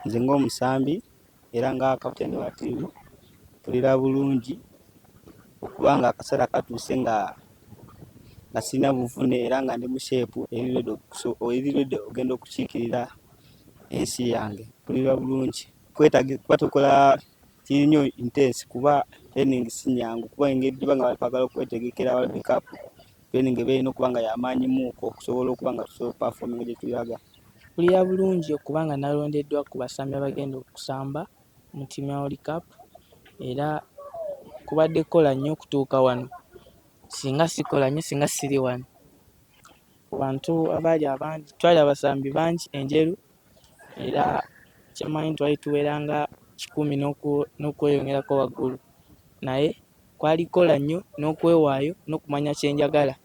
Nze ng'omusambi era nga kapiteeni wa ttiimu mpulira bulungi okuba nga akaseera katuuse nga nga sirina buvune era nga ndi mu shape eri ready okugenda okukiikirira ensi yange. Mpulira bulungi kuba tukola kiri nnyo intense kuba training si nnyangu kuba engeri gye baba nga bakwagala okwetegekera World Cup, training eba erina okuba nga y'amaanyimuuko okusobola okuba nga tusobola okupafominga gye tulaga. Mpulira bulungi okuba nga nalondeddwa ku basambi abagenda okusamba mu ttiimu ya World Cup era kubadde kukola nnyo okutuuka wano. Singa sikola nnyo singa siri wano. Ku bantu abaali abangi twali abasambi bangi Enjeru era kyemanyi twali tuwera nga 100 n'okweyongerako waggulu naye kwali kukola nnyo n'okwewaayo n'okumanya kye njagala.